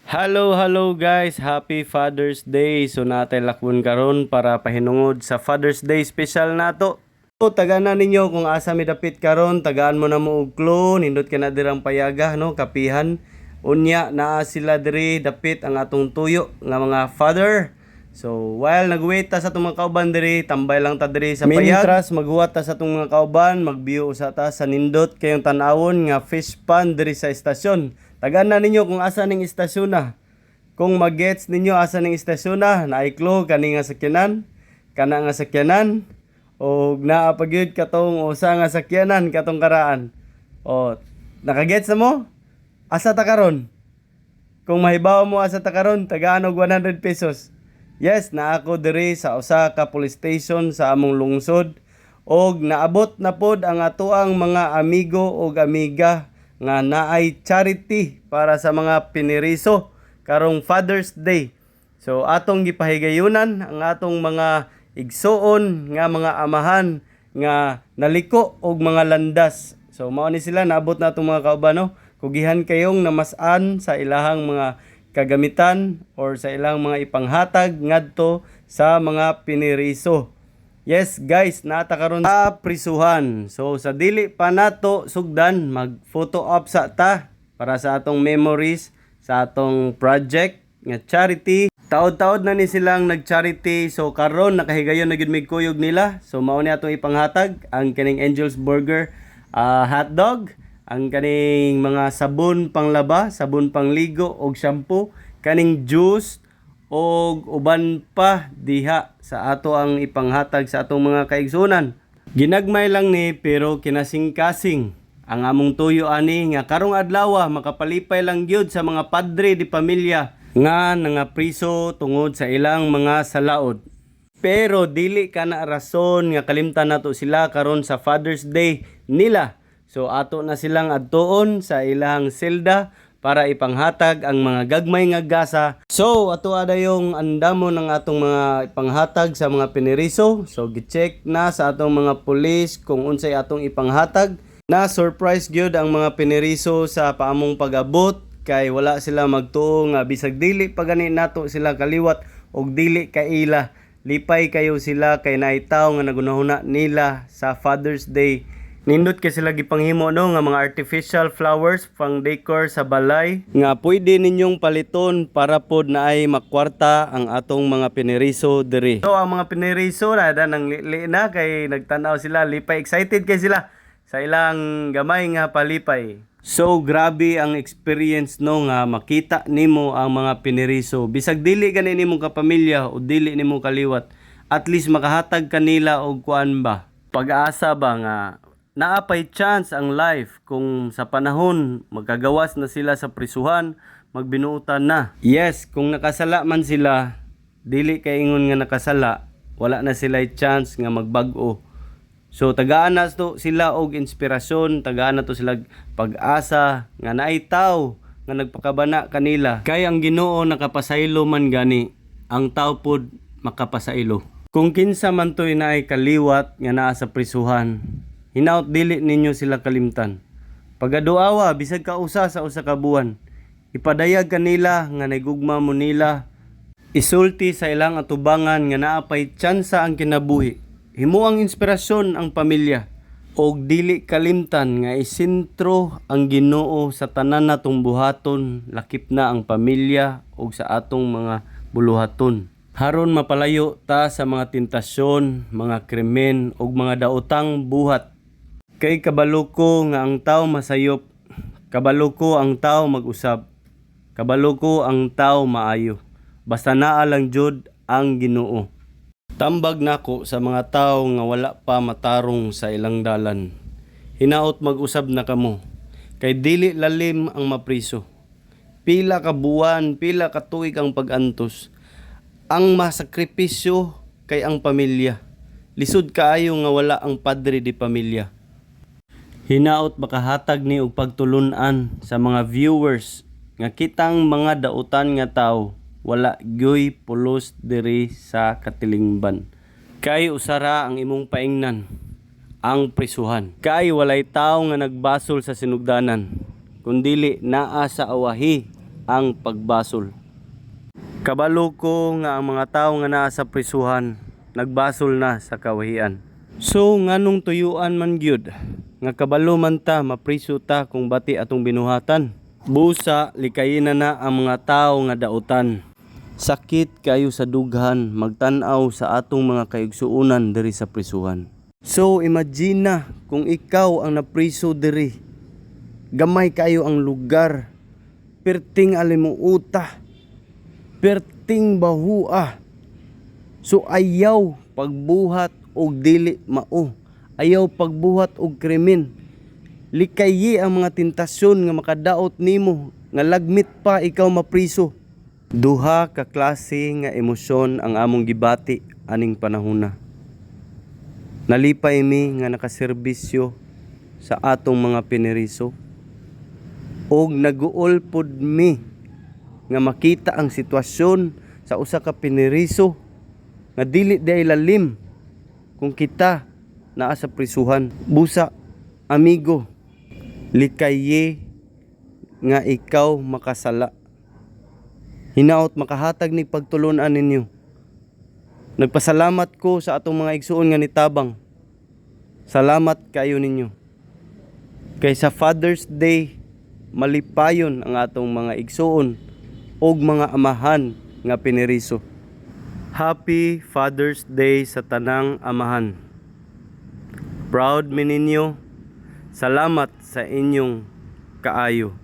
Hello, hello guys. Happy Father's Day. So natay lakbon karon para pahinungod sa Father's Day special nato. So, tagaan na ninyo kung asa mi dapit karon, tagaan mo na mo og clue, nindot ka na dirang payaga, no, kapihan. Unya naa sila diri dapit ang atong tuyo nga mga father. So while nagwait ta sa atong mga kauban diri, tambay lang ta diri sa payag. Mientras maghuwat ta sa atong mga kauban, magbiyo usa ta sa nindot kayong tan-awon nga fish pond diri sa estasyon. Tagaan na ninyo kung asa ning estasyon na. Kung magets ninyo asa ning estasyon na, naay clue kani nga sakyanan, kana nga sakyanan, og naa pa gyud katong usa nga sakyanan katong karaan. O, nakagets na mo? Asa ta karon? Kung mahibaw mo asa ta karon, tagaan og 100 pesos. Yes, naa ko diri sa usa ka police station sa among lungsod og naabot na pod ang atoang mga amigo og amiga nga naay charity para sa mga piniriso karong Father's Day. So atong gipahigayunan ang atong mga igsuon nga mga amahan nga naliko og mga landas. So mao ni sila, naabot na atong mga kauban, no. Kugihan kayong namas-an sa ilahang mga kagamitan or sa ilang mga ipanghatag ngadto sa mga piniriso. Yes guys, naa ta karon sa prisuhan. So sa dili pa nato sugdan, mag photo op sa ta para sa atong memories sa atong project nga charity. Taod-taod na ni silang nag-charity. So karon nakahigayon na gyud mig kuyog nila. So mao ni atong ipanghatag ang kaning Angel's Burger hotdog, ang kaning mga sabon panglaba, sabon pangligo og shampoo, kaning juice og uban pa diha sa ato ang ipanghatag sa atong mga kaigsunan. Ginagmay lang ni pero kinasing-kasing ang among tuyo ani nga karong adlaw makapalipay lang gyud sa mga padre di pamilya nga nangapriso tungod sa ilang mga salaod. Pero dili ka na rason nga kalimtan nato sila karon sa Father's Day nila. So ato na silang adtuon sa ilang selda para ipanghatag ang mga gagmay nga gasa. So ato adayong andamo ng atong mga ipanghatag sa mga piniriso. So gi-check na sa atong mga pulis kung unsay atong ipanghatag. Na surprise gyud ang mga piniriso sa paamong pag-abot kay wala sila magtuo nga bisag dili pa gani nato sila kaliwat og dili kaila. Lipay kayo sila kay naay tawo nga nagunahuna nila sa Father's Day. Nindot kay sila gipanghimo, no, nga mga artificial flowers pang decor sa balay nga pwede ninyong paliton para pod naay makwarta ang atong mga piniriso diri. So ang mga piniriso na da nang lili na kay nagtan-aw sila, lipay, excited kay sila sa ilang gamay nga palipay. So grabe ang experience, no, nga makita nimo ang mga piniriso bisag dili gani nimo kapamilya o dili nimo kaliwat, at least makahatag kanila og kuan ba, pag-asa ba nga naa pay chance ang life kung sa panahon magkagawas na sila sa prisuhan, magbinuutan na. Yes, kung nakasala man sila, dili kay ingon nga nakasala wala na sila chance nga magbag-o. So tagaan na to sila og inspirasyon, tagaan na to sila pag-asa nga naay tawo nga nagpakabana kanila. Kay ang Ginoo nakapasaylo man gani, ang tao pod makapasaylo. Kung kinsa man to'y naay kaliwat nga naa sa prisuhan, hinaut dili ninyo sila kalimtan. Pagaduawa bisag kausa sa usa ka buwan, ipadayag kanila nga naigugma mo nila. Isulti sa ilang atubangan nga naa pay tsansa ang kinabuhi. Himo ang inspirasyon ang pamilya og dili kalimtan nga isentro ang Ginoo sa tanan natong buhaton, lakip na ang pamilya ug sa atong mga buluhaton. Haron mapalayo ta sa mga tentasyon, mga krimen ug mga daotang buhat. Kay kabalo ko nga ang tao masayop, kabalo ko ang tao mag-usab, kabalo ko ang tao maayo. Basta naa lang jud ang Ginoo. Tambag nako sa mga tao nga wala pa matarong sa ilang dalan. Hinaot mag-usab na kamo. Kay dili lalim ang mapriso. Pila ka buwan, pila ka tuig ang pag-antos. Ang masakripisyo kay ang pamilya. Lisod kaayo nga wala ang padre di pamilya. Hinaot makahatag ni og pagtulun-an sa mga viewers nga kitang mga dautan nga tao wala gyoy pulos diri sa katilingban. Kay usara ang imong paingnan, ang prisuhan. Kay walay tao nga nagbasol sa sinugdanan, kundili naa sa awahi. ang pagbasol. Kabalo ko nga ang mga tao nga naa sa prisuhan nagbasol na sa kawahian. So nganong tuyuan man gyud nga kabalo man ta mapriso ta kung bati atong binuhatan? Busa likayin na na ang mga tao nga dautan. Sakit kayo sa dughan magtan-aw sa atong mga kaigsuonan diri sa prisuhan. So imagine na kung ikaw ang napriso diri. Gamay kayo ang lugar. Perting alimuuta. Perting bahua. So ayaw pagbuhat og dili mao. Ayaw pagbuhat og krimen. Likayi ang mga tentasyon nga makadaot nimo nga lagmit pa ikaw mapriso. Duha ka klase nga emosyon ang among gibati aning panahona. Nalipay mi nga nakaserbisyo sa atong mga pineriso og naguol pod mi nga makita ang sitwasyon sa usa ka pineriso nga dili diay lalim kung kita naa sa prisuhan. Busa, amigo, likaye nga ikaw makasala. Hinaot makahatag ni pagtulunan ninyo. Nagpasalamat ko sa atong mga igsuon nga nitabang. Salamat kayo ninyo. Kay sa Father's Day, malipayon ang atong mga igsuon og mga amahan nga pineriso. Happy Father's Day sa tanang amahan. Proud mi ninyo. Salamat sa inyong kaayo.